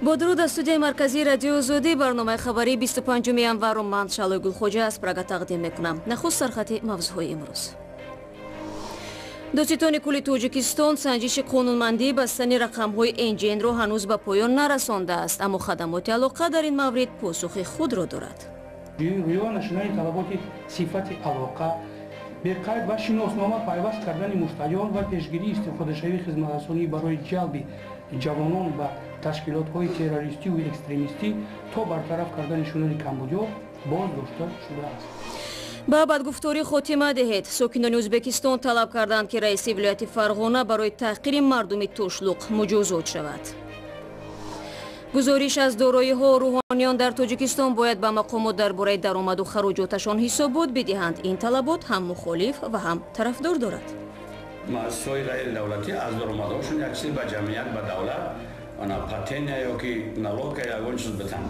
Бо дуруд аз студияи марказии Радиои Озодӣ, барномаи хабарии 25 январро ман, Шалои Гулхоҷа, аз Прага тақдим мекунам. Нахуст сархати мавзӯъҳои имрӯз. Додситони кулли Тоҷикистон санҷиши қонунмандии бастани рақамҳои НГН-ро ҳанӯз ба поён нарасондааст, аммо хадамоти алоқа дар ин маврид посухи худро дорад. Риоя нашудани талаботи сифати алоқа, беқайд ва шиноснома пайваст кардани муштариён ва пешгирии истифодашавии хизматрасонӣ барои ҷалби ҷавонон ба ташкилотҳои террористиву экстремистӣ то бартараф кардани шумори камбудиҳо боздошта шудааст. Ба бадгуфторӣ хотима диҳед. Сокинони Ӯзбекистон талаб карданд, ки раиси вилояти Фарғона барои таҳқири мардуми Тушлуқ муҷозот шавад. Гузориш аз дороиҳо: рӯҳониён дар Тоҷикистон бояд ба мақомот дар бораи даромаду хароҷоташон ҳисобот бидиҳанд. Ин талабот ҳам мухолиф ва ҳам тарафдор дорад. Муассисаҳои ғайридавлатӣ аз даромадҳошон як чиз ба ҷамъият, ба давлат, ана патения ё ки налога, ягон чиз битан.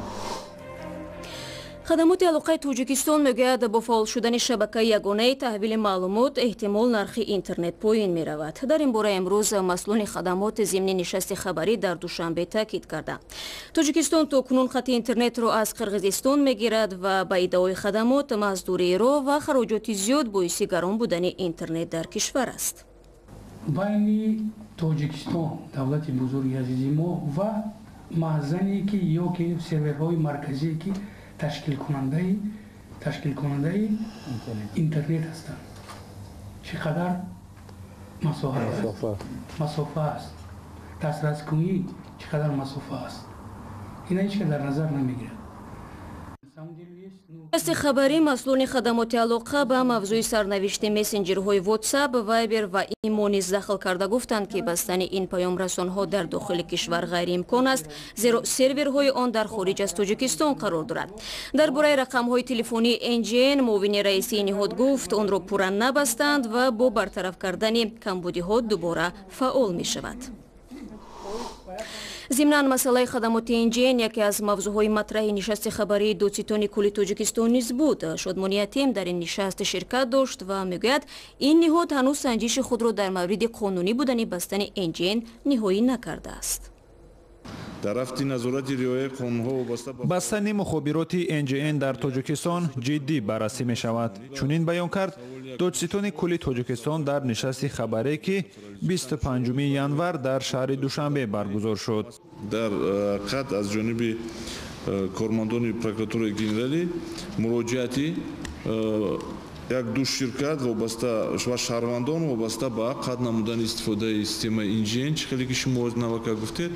Хадамоти алоқаи Тоҷикистон мегӯяд, бо фаъол шудани шабакаи ягонаи таҳвили маълумот эҳтимол нархи интернет поин меравад. Дар ин бора имрӯз масъулони хадамот зимни нишасти хабарӣ дар Душанбе таъкид карданд. Тоҷикистон то кунун хати интернетро аз Қирғизистон мегирад ва ба иддаои хадамот, маздурии роҳ ва хароҷоти зиёд боиси гарон будани интернет дар кишвар аст. Байни Тоҷикистон, давлати бузурги азизи мо, ва маҳзане ки ё ки серверҳои марказие, ки ташкилкунандаи интернет ҳастанд, чӣ қадар масофа аст, дастраскунӣ чӣ қадар масофа аст, ина ҳеч дар назар намегирад. Нишасти хабарӣ масъулони хадамоти алоқа ба мавзӯи сарнавишти мессенҷерҳои WhatsApp, Viber ва Имо низ дахл карда, гуфтанд, ки бастани ин паёмрасонҳо дар дохили кишвар ғайриимкон аст, зеро серверҳои он дар хориҷ аз Тоҷикистон қарор дорад. Дар бораи рақамҳои телефонии НГН муовини раиси ниҳод гуфт, онро пурра набастанд ва бо бартараф кардани камбудиҳо дубора фаъол мешавад. Зимнан, масъалаи хадамоти НГН яке аз мавзӯъҳои матраҳи нишасти хабарии додситони кулли Тоҷикистон низ буд. Шодмони Ятим дар ин нишаст ширкат дошт ва мегӯяд, ин ниҳод ҳанӯз санҷиши худро дар мавриди қонунӣ будани бастани НГН ниҳоӣ накардааст. Дар рафти назорати риояи қонунҳо вобаста ба бастани мухобироти НГН дар Тоҷикистон ҷиддӣ баррасӣ мешавад. Чунин баён кард додситони кулли Тоҷикистон дар нишасти хабаре, ки 25 январ дар шаҳри Душанбе баргузор шуд. Дар қат аз ҷониби кормандони прокуратураи генералӣ муроҷиати як ду ширкат вобаста ва шаҳрвандон вобаста ба қатъ намудани истифодаи системаи НГН, чӣ хеле ки шумо навака гуфтед,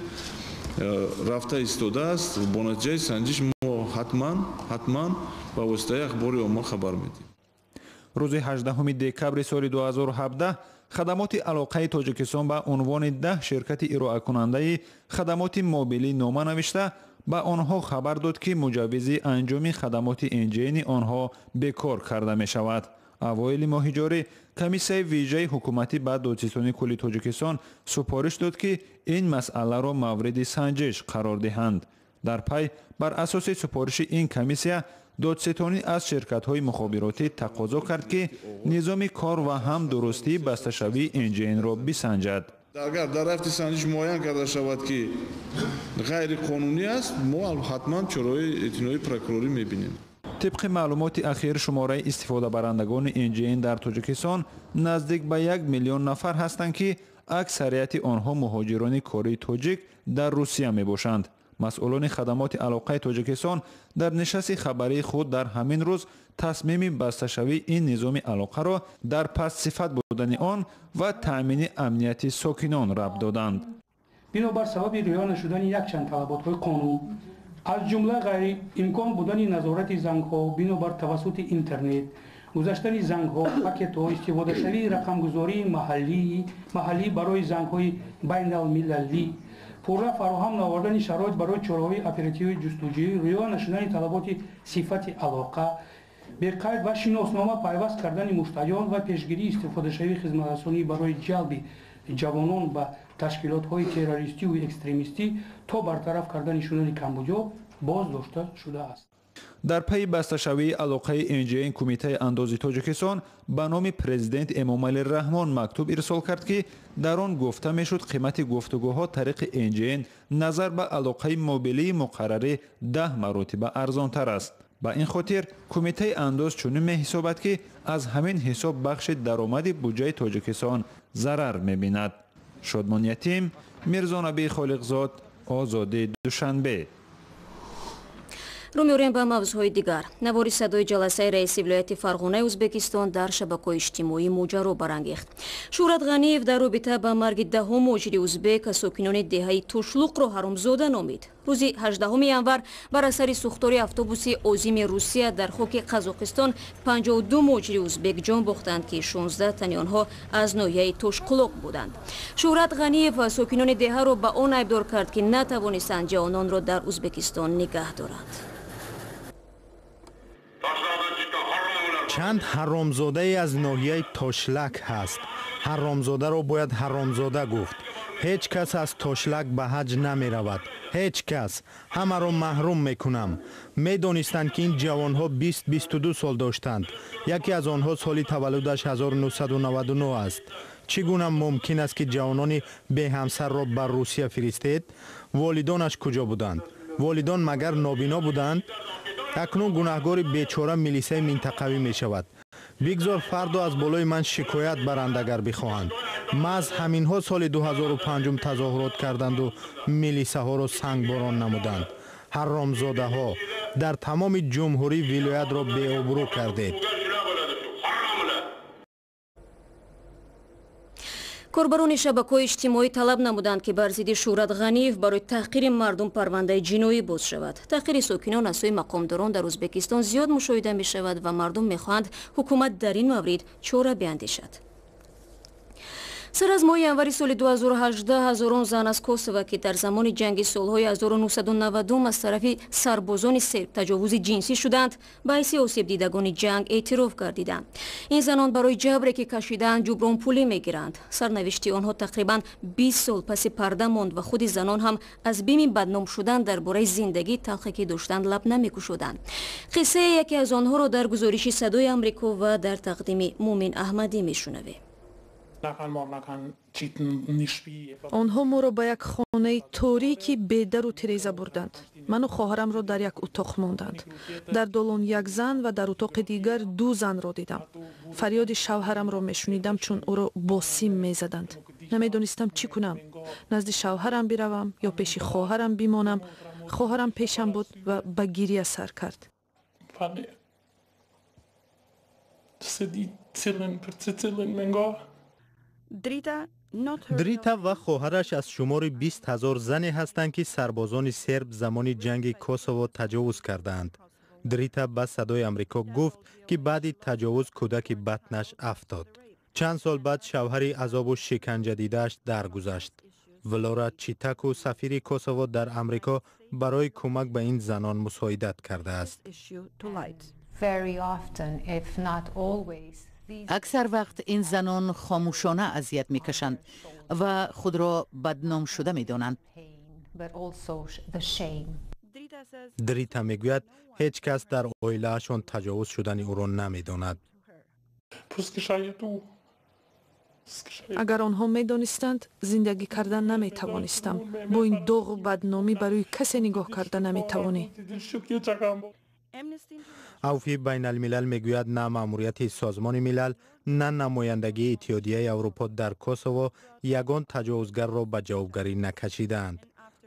рафта истодааст. Бо натиҷаи санҷиш мо ҳатман ба воситаи ахбори омма хабар медиҳем. Рӯзи 18 декабри соли 2017 хадамоти алоқаи Тоҷикистон ба унвони 10 ширкати ироакунандаи хадамоти мобилӣ нома навишта, ба онҳо хабар дод, ки муҷаввизи анҷоми хадамоти НГНи онҳо бекор карда мешавад. Авоили моҳи ҷорӣ комиссияи вижаи ҳукуматӣ ба додситони кулли Тоҷикистон супориш дод, ки ин масъаларо мавриди санҷиш қарор диҳанд. Дар пай, бар асоси супориши ин комиссия, додситонӣ аз ширкатҳои мухобиротӣ тақозо кард, ки низоми кор ва ҳам дурустии басташавии НГН-ро бисанҷад. Агар дар рафти санҷиш муайян карда шавад, ки ғайриқонунӣ аст, мо ҳатман чораҳои эътиноии прокурорӣ мебинем. Тибқи маълумоти ахир, шумораи истифодабарандагони НГН дар Тоҷикистон наздик ба 1 миллион нафар ҳастанд, ки аксарияти онҳо муҳоҷирони кории тоҷик дар Русия мебошанд. Масъулони хадамоти алоқаи Тоҷикистон дар нишасти хабарии худ дар ҳамин рӯз тасмими басташавии ин низоми алоқаро дар пастсифат будани он ва таъмини амнияти сокинон рабт доданд. Бинобар сабаби риоя нашудани якчанд талаботҳои қонун, аз ҷумла ғайриимкон будани назорати зангҳо бинобар тавассути интернет гузаштани зангҳо, пакетҳо, истифодашавии рақамгузории маҳаллӣ барои зангҳои байналмилалӣ, пурра фароҳам наовардани шароит барои чораҳои оперативии ҷустуҷӯӣ, риоя нашудани талаботи сифати алоқа, беқайд ва шиноснома пайваст кардани муштариён ва пешгирии истифодашавии хизматрасонӣ барои ҷалби ҷавонон ба ташкилотҳои террористиву экстремистӣ то бартараф кардани шумори камбудиҳо боздошта шудааст. Дар пайи басташавии алоқаи НГН Кумитаи андози Тоҷикистон ба номи президент Эмомалӣ Раҳмон мактуб ирсол кард, ки дар он гуфта мешуд, қимати гуфтугӯҳо тариқи НГН назар ба алоқаи мобилии муқаррарӣ 10 маротиба арзонтар аст. Ба ин хотир Кумитаи андоз чунин меҳисобад, ки аз ҳамин ҳисоб бахши даромади буҷаи Тоҷикистон зарар мебинад. Шодмон Ятим, Мирзонабӣ Холиқзод, Озодӣ, Душанбе. Рӯ меорем ба мавзӯъҳои дигар. Навори садои ҷаласаи раиси вилояти Фарғонаи Ӯзбекистон дар шабакаҳои иҷтимоӣ моҷаро барангехт. Шӯҳрат Ғаниев дар робита ба марги 10 муҳоҷири ӯзбек сокинони деҳаи Тушлуқро ҳаромзода номид. Рӯзи 18 январ бар асари сӯхтори автобуси озими Русия дар хоки Қазоқистон 52 муҳоҷири ӯзбек ҷон бохтанд, ки 16 тани онҳо аз ноҳияи Тошқулоқ буданд. Шӯҳрат Ғаниев сокинони деҳаро ба он айбдор кард, ки натавонистанд ҷавононро дар Ӯзбекистон нигаҳ доранд. Чанд ҳаромзодае аз ноҳияи Тошлак ҳаст. Ҳаромзодаро бояд ҳаромзода гуфт. Ҳеҷ кас аз Тошлак ба ҳаҷ намеравад. Ҳеҷ кас. Ҳамаро маҳрум мекунам. Медонистанд, ки ин ҷавонҳо 20-22 сол доштанд. Яке аз онҳо соли таваллудаш 1999 аст. Чӣ гуна мумкин аст, ки ҷавонони беҳамсарро ба Русия фиристед? Волидонаш куҷо буданд? Волидон магар нобино буданд? Акнун гунаҳгори бечора милисаи минтақавӣ мешавад. Бигзор фардо аз болои ман шикоят баранд, агар бихоҳанд. Маҳз ҳаминҳо соли 2005 тазоҳурот карданду милисаҳоро сангборон намуданд. Ҳаромзодаҳо, дар тамоми ҷумҳурӣ вилоятро беобрӯ кардед. Корбарони шабакаҳои иҷтимоӣ талаб намуданд, ки бар зидди Шӯҳрат Ғаниев барои таҳқири мардум парвандаи ҷиноӣ боз шавад. Таҳқири сокинон аз сӯи мақомдорон дар Ӯзбекистон зиёд мушоҳида мешавад ва мардум мехоҳанд ҳукумат дар ин маврид чора биандешад. Сар аз моҳи январи соли 2018 ҳазорон зан аз Косово, ки дар замони ҷанги солҳои 1990 аз тарафи сарбозони серб таҷовузи ҷинсӣ шуданд, ба ҳайси осебдидагони ҷанг эътироф гардиданд. Ин занон барои ҷабре, ки кашидаанд, ҷубронпулӣ мегиранд. Сарнавишти онҳо тақрибан 20 сол паси парда монд ва худи занон ҳам аз бими бадном шудан дар бораи зиндагии талхе, ки доштанд, лаб намекушоданд. Қиссаи яке аз онҳоро дар гузориши Садои Амрико ва дар тақдими Мумин Аҳмадӣ мешунавем. Онҳо моро ба як хонаи торики бедару тиреза бурданд. Ману хоҳарамро дар як утоқ монданд. Дар долон як зан ва дар утоқи дигар ду занро дидам. Фарёди шавҳарамро мешунидам, чун ӯро бо сим мезаданд. Намедонистам, чӣ кунам: назди шавҳарам биравам ё пеши хоҳарам бимонам. Хоҳарам пешам буд ва ба гирия сар кард. Дрита ва хоҳараш аз шумори 20 000 зане ҳастанд, ки сарбозони серб замони ҷанги Косово таҷовуз кардаанд. Дрита ба Садои Амрико гуфт, ки баъди таҷовуз кӯдаки батнаш афтод. Чанд сол баъд шавҳари азобу шиканҷадидааш даргузашт. Влора Читаку, сафири Косово дар Амрико, барои кӯмак ба ин занон мусоидат кардааст. Аксар вақт ин занон хомӯшона азият мекашанд ва худро бадномшуда медонанд. Дрита мегӯяд, ҳеҷ кас дар оилаашон таҷовуз шудани ӯро намедонад. Агар онҳо медонистанд, зиндагӣ кардан наметавонистам. Бо ин доғу бадномӣ барои касе нигоҳ карда наметавонӣ. Авфи байналмилал мегӯяд, на маъмурияти Созмони Милал, на намояндагии Иттиҳодияи Аврупо дар Косово ягон таҷовузгарро ба ҷавобгарӣ накашидаанд.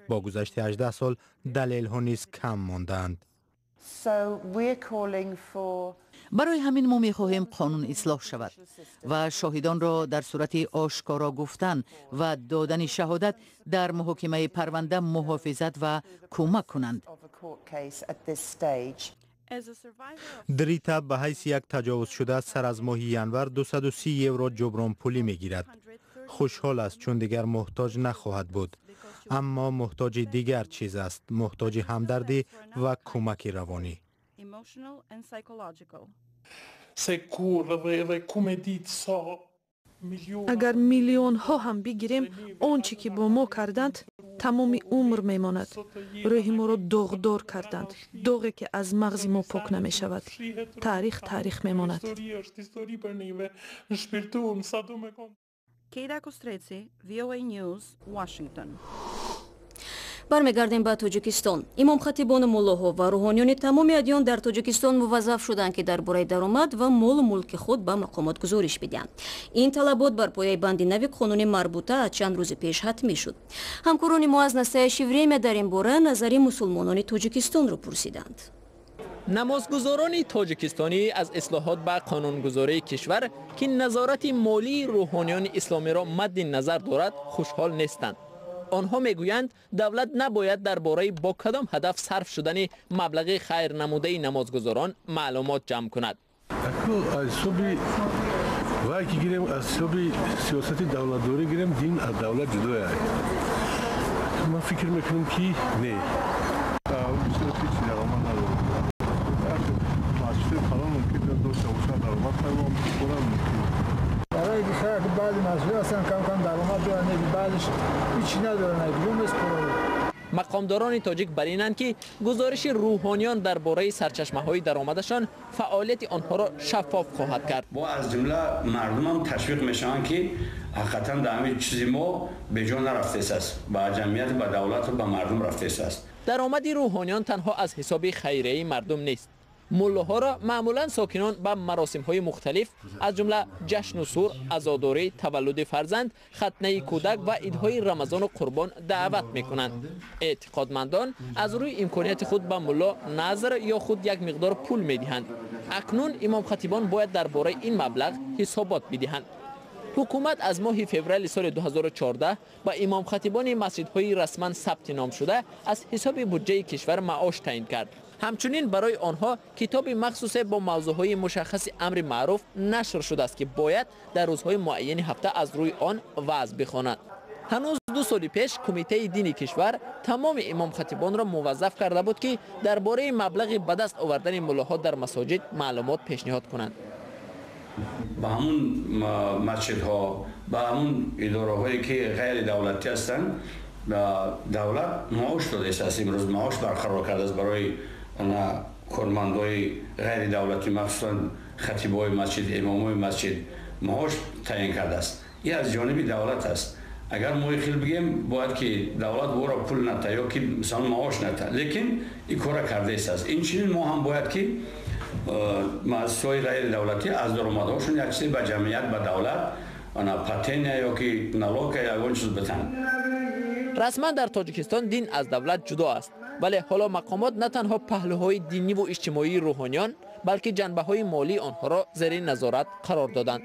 Бо гузашти 18 сол далелҳо низ кам мондаанд. Барои ҳамин мо мехоҳем қонун ислоҳ шавад ва шоҳидонро дар сурати ошкоро гуфтан ва додани шаҳодат дар муҳокимаи парванда муҳофизат ва кӯмак кунанд. Дрита ба ҳайси як таҷовузшуда сар аз моҳи январ 230 евро ҷубронпулӣ мегирад. Хушҳол аст, чун дигар муҳтоҷ нахоҳад буд, аммо муҳтоҷи дигар чиз аст: муҳтоҷи ҳамдардӣ ва кӯмаки равонӣ. Агар миллионҳо ҳам бигирем, он чӣ ки бо мо карданд, Тамоми умр мемонад. Рӯҳи моро доғдор карданд, доғе ки аз мағзи мо пок намешавад. Таърих таърих мемонад. Keida Kostreci, VOA News, Washington. Бармегардем ба Тоҷикистон. Имомхатибону муллоҳо ва рӯҳониёни тамоми адён дар Тоҷикистон муваззаф шуданд, ки дар бораи даромад ва молу мулки худ ба мақомот гузориш бидиҳанд. Ин талабот бар пояи банди нави қонуни марбута аз чанд рӯзи пеш ҳатмӣ шуд. Ҳамкорони мо аз «Настоящее время» дар ин бора назари мусулмонони Тоҷикистонро пурсиданд. Намозгузорони тоҷикистонӣ аз ислоҳот ба қонунгузории кишвар, ки назорати молии рӯҳониёни исломиро мадди назар дорад, хушҳол нестанд. Онҳо мегӯянд, давлат набояд дар бораи бо кадом ҳадаф сарф шудани маблағи хайр намудаи намозгузорон маълумот ҷамъ кунад. Аз ҳисоби вай ки гирем, аз ҳисоби сиёсати давлатдорӣ гирем, дин аз давлат ҷудоя. Ман фикр мекунам, ки не, бисёр ҳеҷ даромад надорам. Масҷиди калон мумкин дошта бошад, даромад дорам мумкин. Барои ки баъзе масҷид ҳастанд, кам кам даромад доранд, баъзеш ҳеҷ надоранд, ҷум меспоранд. Мақомдорони тоҷик бар инанд, ки гузориши рӯҳониён дар бораи сарчашмаҳои даромадашон фаъолияти онҳоро шаффоф хоҳад кард. Бо аз ҷумла мардумам ташвиқ мешаванд, ки ҳақиқатан дар ҳамин чизи мо беҷо нарафтесааст, ба ҷамъият, ба давлату ба мардум рафтесааст. Даромади рӯҳониён танҳо аз ҳисоби хайрияи мардум нест. Муллоҳоро маъмулан сокинон ба маросимҳои мухталиф, аз ҷумла ҷашну сур, азодорӣ, таваллуди фарзанд, хатнаи кӯдак ва идҳои Рамазону Қурбон даъват мекунанд. Эътиқодмандон аз рӯи имконияти худ ба мулло назр ё худ як миқдор пул медиҳанд. Акнун имомхатибон бояд дар бораи ин маблағ ҳисобот бидиҳанд. Ҳукумат аз моҳи феврали соли 2014 ба имомхатибони масҷидҳои расман сабти ном шуда аз ҳисоби буҷаи кишвар маош таъин кард. Ҳамчунин барои онҳо китоби махсусе бо мавзӯъҳои мушаххаси амри маъруф нашр шудааст, ки бояд дар рӯзҳои муайяни ҳафта аз рӯи он ваъз бихонанд. Ҳанӯз 2 соли пеш Кумитаи дини кишвар тамоми имомхатибонро муваззаф карда буд, ки дар бораи маблағи ба даст овардани муллоҳо дар масоҷид маълумот пешниҳод кунанд. Ба ҳамун масҷидҳо, ба ҳамун идораҳое, ки ғайридавлатӣ ҳастанд, давлат маош додааст. Имрӯз маош барқарор кардааст барои кормандои ғайридавлатӣ, махсусан хатибои масҷид, имомои масҷид маош таъин кардааст. Ин аз ҷониби давлат аст. Агар мо хел бигем, бояд ки давлат ӯро пул ната ё ки мисалан маош ната, лекин ин кора кардааст. Инчунин мо ҳам бояд ки муассисаҳои ғайридавлатӣ аз даромадҳошон як чизе ба ҷамъият, ба давлат, патения ё ки налога, ягон чиз битанд. Расман дар Тоҷикистон дин аз давлат ҷудо аст, вале ҳоло мақомот на танҳо паҳлӯҳои диниву иҷтимоии рӯҳониён, балки ҷанбаҳои молии онҳоро зери назорат қарор доданд.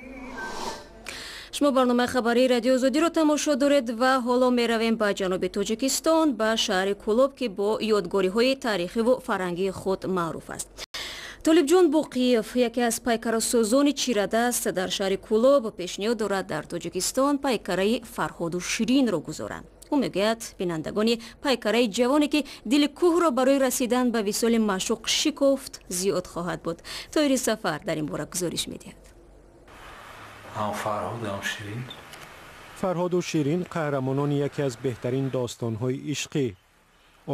Шумо барномаи хабарии Радиои Озодиро тамошо доред ва ҳоло меравем ба ҷануби Тоҷикистон, ба шаҳри Кӯлоб, ки бо ёдгориҳои таърихиву фарҳангии худ маъруф аст. Толибҷон Боқиев яке аз пайкарасозони чирадаст дар шаҳри Кӯлоб пешниҳод дорад дар Тоҷикистон пайкараи Фарҳоду Ширинро гузоранд. Ӯ мегӯяд, бинандагони пайкараи ҷавоне, ки дили кӯҳро барои расидан ба висоли маъшуқ шикофт, зиёд хоҳад буд. Тоири Сафар дар ин бора гузориш медиҳад. Ҳам Фарҳод, ҳам Ширин. Фарҳоду Ширин қаҳрамонони яке аз беҳтарин достонҳои ишқӣ.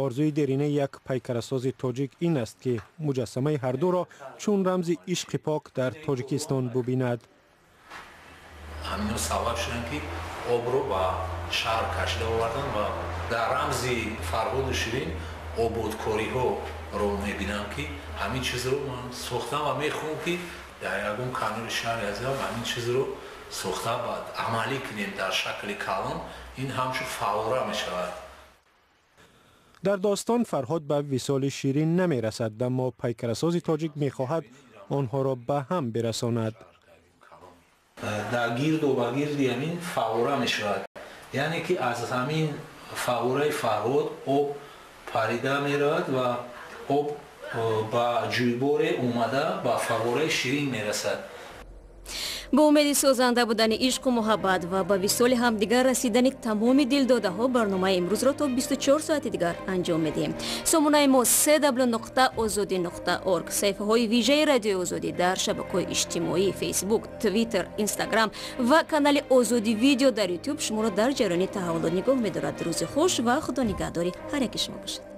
Орзуи деринаи як пайкарасози тоҷик ин аст, ки муҷассамаи ҳардуро чун рамзи ишқи пок дар Тоҷикистон бубинад. Ҳамино сабаб шуданд, ки обро ба шаҳр кашида оварданд, ва дар рамзи Фарҳоду Ширин ободкориҳоро мебинам, ки ҳамин чизро ман сохтам ва мехоҳам, ки дар ягон канори шаҳри азизам ҳамин чизро сохта ба амалӣ кунем дар шакли калон. Ин ҳамчун фаввора мешавад. Дар достон Фарҳод ба висоли Ширин намерасад, аммо пайкарасози тоҷик мехоҳад онҳоро ба ҳам бирасонад. Дар гирду ба гирди ҳамин фаввора мешавад, яъне ки аз ҳамин фаввораи Фарҳод об парида меравад ва об ба ҷӯйборе омада ба фаввораи Ширин мерасад. Бо умеди созанда будани ишқу муҳаббат ва ба висоли ҳамдигар расидани тамоми дилдодаҳо барномаи имрӯзро то 24 соати дигар анҷом медиҳем. Сомонаи мо cw.ozodi.org, саҳифаҳои вижаи Радиои Озодӣ дар шабакаҳои иҷтимоӣ Фейсбук, Твиттер, Инстаграм ва канали Озодӣ Видео дар Ютуб шуморо дар ҷараёни таҳаввулот нигоҳ медорад. Рӯзи хуш ва Худо нигаҳдори ҳар яки шумо бошад.